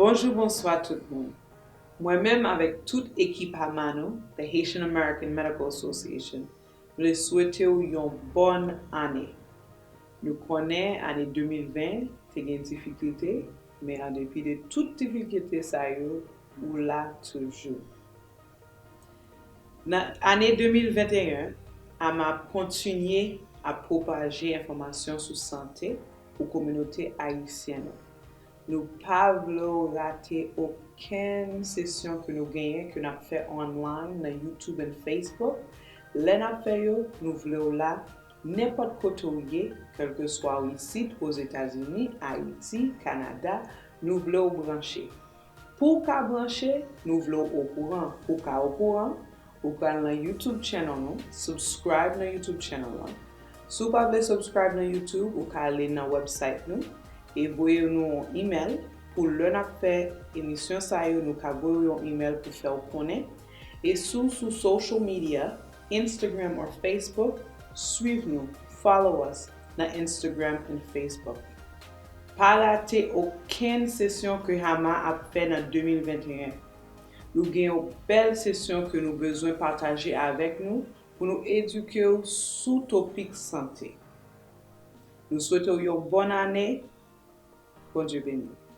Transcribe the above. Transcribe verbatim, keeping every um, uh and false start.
Bonjou, bonswa tout moun. Mwen menm avèk tout ekip Hamano, The Haitian American Medical Association, vle swete w yon bòn ane. Nou konnen ane de mil ven te gen difikilte, men an depi de tout difikilte sa yo, ou la toujou. Nan ane de mil venteyen, Hama ap kontinye ap pwopaje enfòmasyon sou sante pou kominote ayisyèn nan. Nou pa vle w rate okenn sesyon ke nou genyen, ke n ap fè online nan YouTube and Facebook. Lè n ap fè yo, nou vle w la nenpòt kote w ye, kèlkeswa w isit Ozetazini, Ayiti, Kanada, nou vle w branche. Pou w ka branche, nou vle w okouran. Pou w ka okouran, ou pral nan YouTube channel nou, subscribe nan YouTube channel lan. Si w pa vle subscribe nan YouTube, ou ka ale nan website nou e voye nou yon email pou lè n ap fè emisyon sa yo, nou ka voye w yon email pou fè w konnen. E si w sou social media, Instagram or Facebook, swiv nou, follow us nan Instagram and Facebook. Pa rate okenn sesyon ke Hama ap fè nan de mil venteyen. Nou gen yon bèl sesyon ke nou bezwen pataje avèk nou pou nou edike w sou topik sante. Nou swete w yon bòn ane. Bondye beni w.